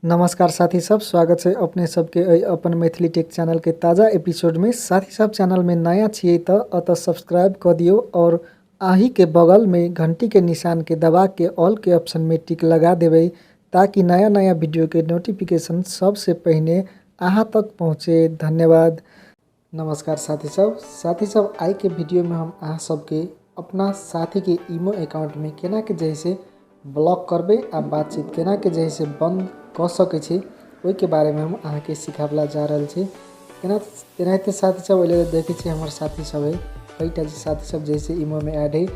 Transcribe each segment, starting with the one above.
नमस्कार साथी सब, स्वागत है अपने सबके एहि अपन मैथिली टेक चैनल के ताज़ा एपिसोड में। साथी सब चैनल में नया छियै तऽ अतः सब्सक्राइब कऽ दियौ और आही के बगल में घंटी के निशान के दबा के ऑल के ऑप्शन में टिक लगा देबै ताकि नया नया वीडियो के नोटिफिकेशन सबसे पहिने अहाँ तक पहुँचे। धन्यवाद। नमस्कार साथी सब, साथी सब आइ के वीडियो में हम अहाँ सबके अपना साथी के ईमो अकाउंट में केना के जे से ब्लॉक करबै आ बातचीत केना के जे से बंद कऽ सकै छी ओहि के बारे में हम अहाँके सिखाबला जा रहल छी। तेनाहिते साथी सब ओहि लेल देखै छी हमर साथी सब है, कईटा जे साथी सब जे से ईमो में ऐड है,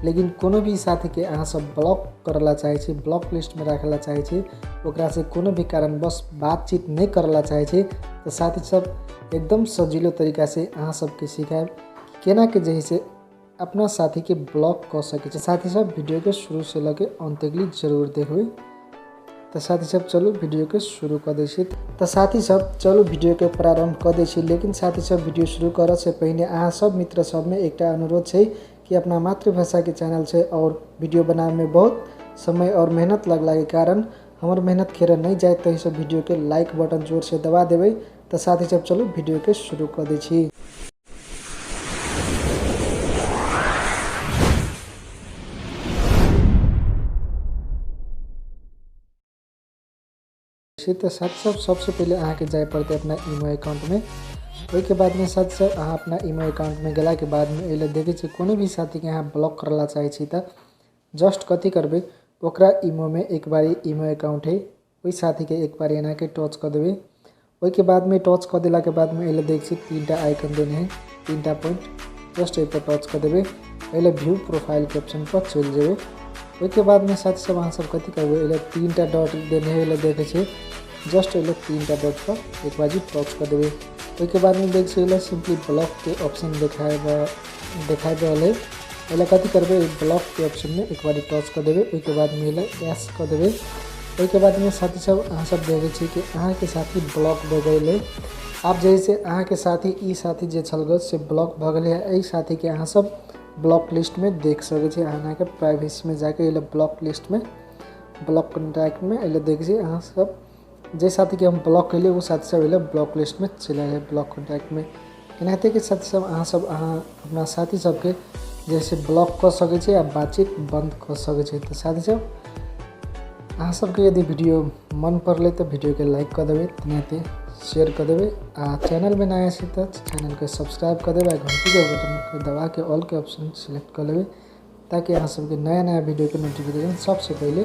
लेकिन कोनो भी साथी के अहाँ सब ब्लॉक करला चाहै छी, ब्लॉक लिस्ट में राखला चाहै छी, ओकरा से कोनो भी कारणवश बातचीत नहीं करला चाहै छी, तऽ साथी सब एकदम सजिलो तरीका से अहाँ सबके सिखायब केना के जे से अपना साथी के ब्लॉक कऽ सकै छी। साथी सब वीडियो के शुरू से लऽ के अंत तक जरूर देखबै। तऽ साथी सब चलू वीडियो के शुरू कऽ दै छी। तऽ साथी सब चलू वीडियो के प्रारंभ कऽ दै छी। लेकिन साथी सब वीडियो शुरू करऽ से पहिने अहाँ सब मित्र सब में एकटा अनुरोध छै कि अपना मातृभाषा के चैनल छै और वीडियो बनावे में बहुत समय और मेहनत लगला के कारण हमर मेहनत खेर नहीं जाए, तही सब वीडियो के लाइक बटन जोर से दबा देबै। तऽ साथी सब चलू वीडियो के शुरू कऽ दै छी। तऽ साथी सब सबसे पहिले अहाँके जाय पड़तै अपना ईमो अकाउंट में। ओहिके बाद में साथी सब अहाँ अपना ईमो अकाउंट में गेला के बाद में एहि लए देखै छी कोनो भी साथी के अहाँ ब्लॉक करला चाहै छी तऽ जस्ट कथी करबै, ओकरा ईमो में एक बारी ईमो अकाउंट है ओहि साथी के एक बार एना के टच कऽ देबै। ओहिके बाद में टच कऽ देला के बाद में एहि लए देखै छी तीनटा आइकन देने है, तीनटा पॉइंट, जस्ट एहि पर टच कऽ देबै। एहि लए व्यू प्रोफाइल के ऑप्शन पर चलि जेबै। ओहिके बाद में साथी सब अहाँ सब कथी करबै, एहि लए तीनटा डॉट देने है, एहि लए देखै छी जस्ट एहि लए तीनटा डॉट पर एक बार टच कऽ देबै। ओहिके बाद में देखै छी एहि लए सिंपली ब्लॉक के ऑप्शन देखाय रहल है। एहि लए कथी करबै, ब्लॉक के ऑप्शन में एक बार टच कऽ देबै। ओहिके बाद में एहि लए एस कऽ देबै। ओहिके बाद में साथी सब अहाँ सब देखै छी कि अहाँके साथी ब्लॉक भऽ गेलै। आब जे से अहाँके साथी ई साथी जे छल गो से ब्लॉक भऽ गेलै। एहि साथीके अहाँ सब ब्लॉक लिस्ट में देख सकै छी। अहाँके प्राइवेसी में जाके एहि लए ब्लॉक लिस्ट में ब्लॉक कॉन्टैक्ट में एहि लए देखै छी अहाँ सब जे साथीके हम ब्लॉक केलियै ओ साथी सब एहि लए ब्लॉक लिस्ट में चलि आयल ब्लॉक कॉन्टैक्ट में। एनाहिते के साथी सब अहाँ सब अहाँ अपना साथी सबके जैसे ब्लॉक कऽ सकै छी आ बातचीत बंद कऽ सकै छी। तऽ साथी सब अहाँ सबके यदि वीडियो मन पड़लै तऽ वीडियो के लाइक कऽ देबै, तेनाहिते शेयर कऽ देबै आ चैनल में नया छी तऽ चैनल के सब्सक्राइब कऽ देबै आ घंटी के बटन के दबा के ऑल के ऑप्शन सिलेक्ट कऽ लेबै ताकि अहाँ सबके नया नया वीडियो के नोटिफिकेशन सबसे पहिले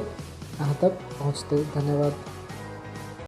अहाँ तक पहुँचतै। धन्यवाद।